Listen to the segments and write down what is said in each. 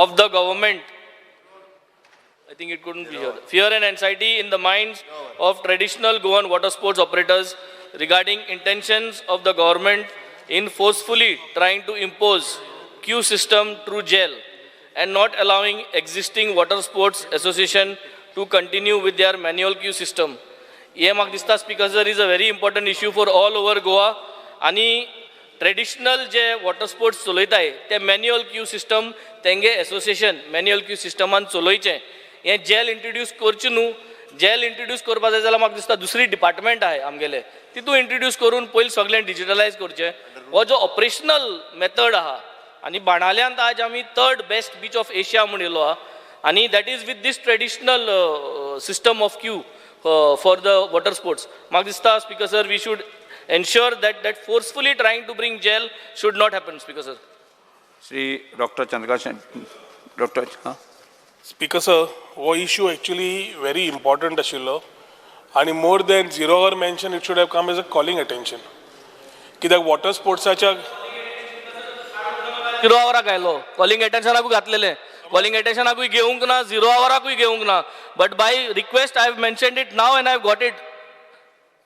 of the government, I think it couldn't be here. Fear and anxiety in the minds of traditional Goan water sports operators regarding intentions of the government in forcefully trying to impose queue system through gel and not allowing existing water sports association to continue with their manual queue system. हे म्हाका दिसता, Speaker sir, is a very important issue for all over Goa. आनी traditional जे water sports चलयताय ते manual Q system, तेंगे association manual Q सिस्टमान चलोयचें. हें gel introduce करचें न्हू. Gel introduce करपा जाय जाल्यार म्हाका दिसता दुसरी डिपार्टमेंट आहाय आमगेले, तितून इंट्रोड्यूस करून पयलीं सगळें डिजिटलायज करचें. हो जो ऑपरेशनल मेथड आहा आनी बाणाल्यांत आज आमी third best beach of Asia म्हूण येयलो आहा आनी that is with this traditional system of queue for the water sports. म्हाका दिसता, Speaker sir, we should ensure that forcefully trying to bring gel should not happen, Speaker sir. Shri doctor Chandrakant doctor हां. Speaker sir, हो issue actually very important आशिल्लो आनी more than Zero Hour mention, it should have come as a calling attention, कित्याक water स्पोर्ट्साच्या zero आवराक आयलो, calling अटेन्शनाकूय घातलेलें. Calling अटेन्शनाकूय घेवंक ना, zero आवराकूय घेवंक ना, but by request I have mentioned it now and I have got it.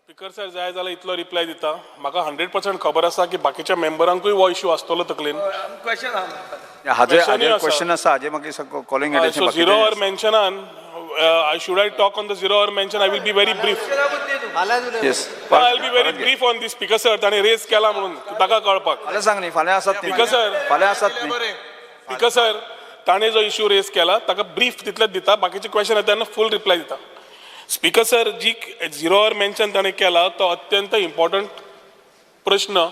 Speaker sir, जाय जाल्यार इतलो रिप्लाय दिता. म्हाका 100% खबर आसा की बाकीच्या मेंबरांकूय हो इशू आसतलो तकलेन. हाजे Question हाजेर आसा. क्वेश्चन आसा, हाजे मागीर calling so zero our मेन्शनान, I should I talk on the Zero Hour mention? I will be very brief. Yes. I will be very brief on this, Speaker sir. ताणें rays केला म्हणून ताका कळपाक. फाल्यां सांग न्ही, फाल्यां आसात न्ही? Speaker sir. फाल्यां आसात न्ही? स्पीकर सर, ताणें जो इशू रेज केला ताका ब्रीफ तितलेच दिता. बाकीचे क्वेश्चन येता तेन्ना फूल रिप्लाय दिता. स्पीकर सर, जी झिरो our mention ताणें केला तो अत्यंत इम्पॉर्टंट प्रश्न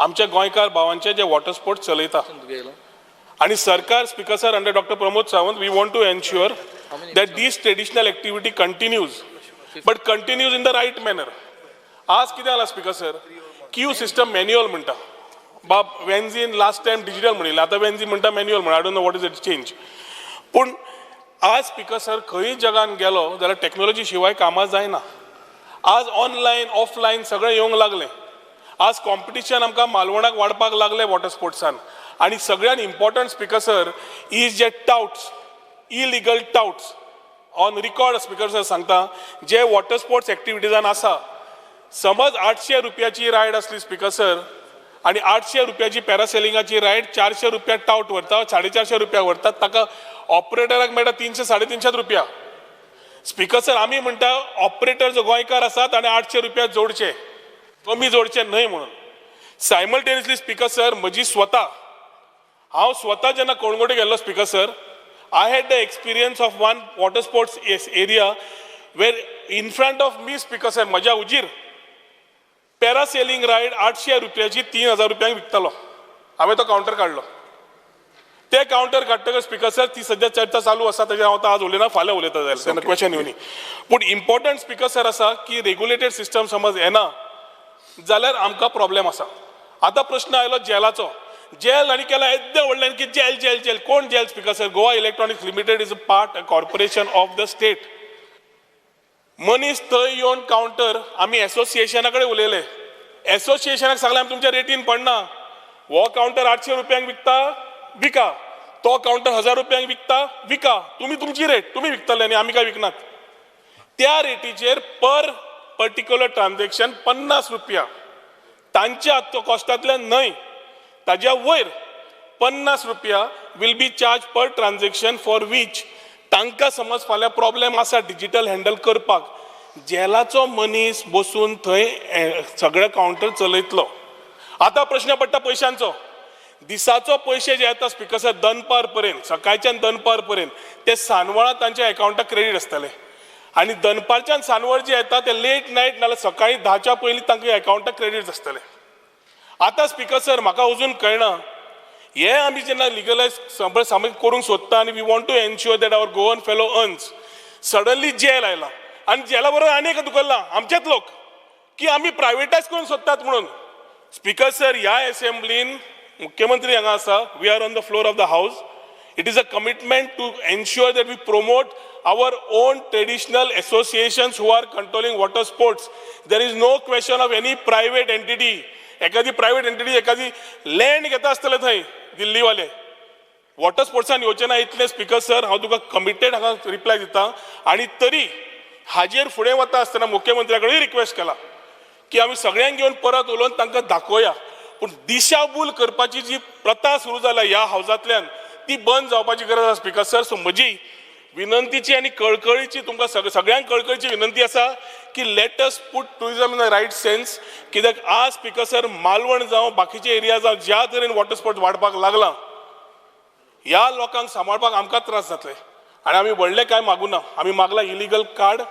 आमच्या गोंयकार भावांचे जे वॉटर स्पोर्ट्स चलयता. आणि सरकार, Speaker sir, under Doctor Pramod Sawant, we want to ensure that this traditional activity continues, but continues in the right manner. आज कितें जाला, Speaker sir, queue system manual म्हणटा. बाब वेन्झीन लास्ट टायम डिजिटल म्हणिल्लें, आतां वेन्झी म्हणटा मॅन्युअल म्हण. I don't know what is it change. पूण आज, स्पीकर सर, खंय जगान गेलो जाल्यार टॅक्नोलॉजी शिवाय कामां जायना. आज ऑनलायन, ऑफलायन सगळें येवंक लागलें. आज कॉम्पिटिशन आमकां मालवणाक वाडपाक लागलें वॉटर स्पोर्ट्सान. आनी सगळ्यात important, speaker sir, is J touts, illegal touts, on record, Speaker sir, सांगता, जे वॉटर स्पोर्ट्स एक्टिविटीजान आसा. समज 800 रुपयाची रायड आसली, स्पीकर सर, आनी 800 रुपयाची पॅरासेलिंगाची रायड 400 रुपया टावट व्हरता, 450 रुपया व्हरतात. ताका ऑपरेटराक मेळटा 300, 350 रुपया. स्पीकर सर, आमी म्हणटा ऑपरेटर जो गोंयकार आसा ताणें 800 रुपया जोडचे, कमी जोडचे न्हय म्हणून. सायमल्टेनियसली, स्पीकर सर, म्हजी स्वता, हांव स्वता जेन्ना कळंगूटे गेल्लो, Speaker sir, I had the experience of one water sports area where in front of me, Speaker sir, म्हज्या हुजीर पॅरासेलिंग रायड 800 रुपयाची 3000 रुपयांक विकतालो. हांवें तो कावंटर काडलो. ते कावंटर काडटकच, स्पीकर सर, ती सद्या चर्चा चालू आसा. ताजेर हांव आतां आज उलयना, फाल्यां उलयता जाल्यार तेन्ना क्वेश्चन येवनी. पूण इम्पॉर्टंट, स्पीकर सर, आसा की रेगुलेटेड सिस्टम समज येना जाल्यार आमकां प्रॉब्लेम आसा. आतां प्रश्न आयलो जेलाचो. जेल आनी केला येद्दें व्हडलें की जेल, जेल, जेल. कोण gel, Speaker sir? Goa Electronics Limited is a part corporation of the state. मनीस थंय येवन कावंटर, आमी एसोसिएशना कडेन उलयले. एसोसिएशनाक सांगलें, आमी तुमच्या रेटीन पडना. हो कावंटर 800 रुपयांक विकता, विका. तो कावंटर 1000 रुपयांक विकता, विका. तुमी तुमची रेट तुमी विकतले आनी आमी काय विकनात. त्या रेटीचेर पर पर्टिक्युलर ट्रान्झॅक्शन 50 रुपया, तांच्या कॉस्टांतल्यान न्हय, ताज्या वयर 50 रुपया will be charge per transaction, for which तांकां समज फाल्यां प्रॉब्लेम आसा डिजिटल हँडल करपाक, जेलाचो मनीस बसून थंय सगळे कावंटर चलयतलो. आतां प्रश्न पडटा पयशांचो. दिसाचो पयशे जे येता, स्पीकर सर, दनपार पर्यंत, सकाळच्यान दनपार पर्यंत ते सांजवेळा तांच्या एकावंटाक क्रेडीट आसतले आनी दनपारच्यान सांजवेळ जे येता ते लेट नायट नाल्यार सकाळी 10च्या पयलीं तांकां एकावंटाक क्रेडीट आसतले. आतां, स्पीकर सर, म्हाका अजून कळना, हे आमी जेन्ना लिगलायज सगळें सामकें करूंक सोदता आनी we want to ensure that our Goan fellow earns, suddenly gel आयला आनी जेला बरोबर आनी एक धुकल्ला आमचेच लोक की आमी प्रायवेटायज करूंक सोदतात म्हणून. स्पीकर सर, ह्या एसेंब्लीन मुख्यमंत्री हांगा आसा. We are on the floor of the house. It is a commitment to ensure that we promote our own traditional associations who are controlling water sports. There is no question of any private entity. एखादी private entity एखादी land घेता आसतले थंय दिल्लीवाले. Water स्पोर्ट्सान येवचें ना इतलें speaker sir हांव तुका कमिटेड हांगा रिप्लाय दिता. आनी तरी हाजेर फुडें वता आसतना मुख्यमंत्र्या कडेन रिक्वेस्ट केला की आमी सगळ्यांक घेवन परत उलोवन तांकां दाखोवया, पूण दिशाभूल करपाची जी प्रथा सुरू जाल्या ह्या हावजांतल्यान ती बंद जावपाची गरज आसा स्पिकर सर. सो म्हजी विनंतीची आनी कळकळीची तुमकां सगळ्यांक कळकळीची विनंती आसा की let us put tourism in the right sense. कित्याक आज स्पिकर सर मालवण जावं बाकीचे एरिया जावं ज्या तरेन वॉटर स्पोर्ट्स वाडपाक लागला, ह्या लोकांक सांबाळपाक आमकां त्रास जातले. आनी आमी व्हडलें कांय मागूना, आमी मागला इलिगल कार्ड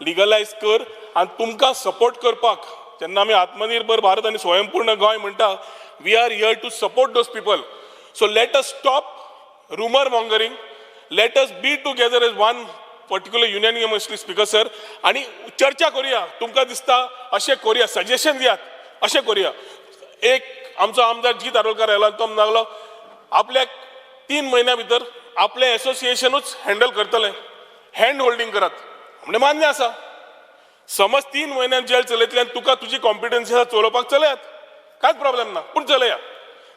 लिगलायज कर आनी तुमकां सपोर्ट करपाक जेन्ना आमी आत्मनिर्भर भारत आनी स्वयंपूर्ण गोंय म्हणटा, we are here to support those people. So let us stop rumour mongering, let us be together as one particular unanimously speaker sir. आनी चर्चा करुया, तुमकां दिसता अशें करुया, सजेशन दियात अशें करुया. एक आमचो आमदार जीत आरोलकार आयलो आनी तो म्हणूंक लागलो आपल्याक 3 म्हयन्या भितर आपलें एसोसिएशनूच हँडल करतलें, हँड होल्डींग करात. म्हणजे मान्य आसा, समज 3 म्हयन्यान जेल चलयतले आनी तुका तुजी कॉम्पिटन्सी आसा चलोवपाक, चलयात, कांयच प्रॉब्लेम ना, पूण चलया.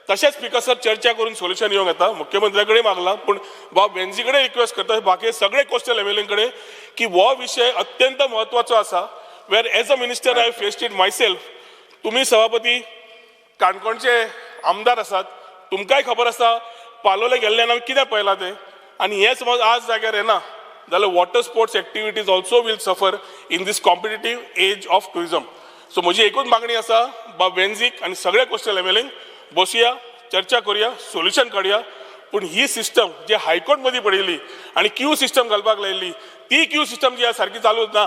तशेंच स्पिकर सर चर्चा करून सोल्युशन येवंक येता. मुख्यमंत्र्या कडेन मागला, पूण बाब वेन्झी कडेन रिक्वेस्ट करता, बाकी सगळे कोस्टल एम एल ए कडेन की हो विशय अत्यंत म्हत्वाचो आसा. Where as a minister I faced it myself. तुमी सभापती काणकोणचे आमदार आसात, तुमकांय खबर आसा पालोले गेल्ल्यान आमी कितें पळयलां तें. आनी हें समज आज जाग्यार येना जाल्यार water sports activities also will suffer in this competitive age of tourism. So म्हजी एकूच मागणी आसा बाब वेन्झीक आनी सगळे कोस्टल एम एल एंक बसुया, चर्चा करुया, सोल्युशन काडुया. पूण ही सिस्टम जी हायकोर्ट मदीं पडिल्ली आनी क्यू सिस्टम घालपाक लायिल्ली ती क्यू सिस्टम जी आसा सारकी चालू ना.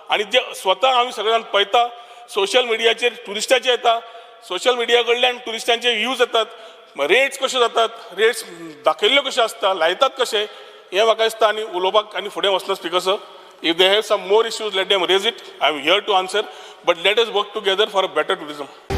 आनी जे स्वता आमी सगळे जाण पळयता सोशल मिडियाचेर ट्युरिस्टाचे येता, सोशल मिडिया कडल्यान ट्युरिस्टांचे व्यूज येतात, रेट्स कश्यो जातात, रेट्स दाखयल्ल्यो कश्यो आसता, लायतात कशे, हें म्हाका दिसता. आनी उलोवपाक आनी फुडें वचना speaker sir. If they have some more issues let them raise it, I am here to answer, but let us work together for a better tourism.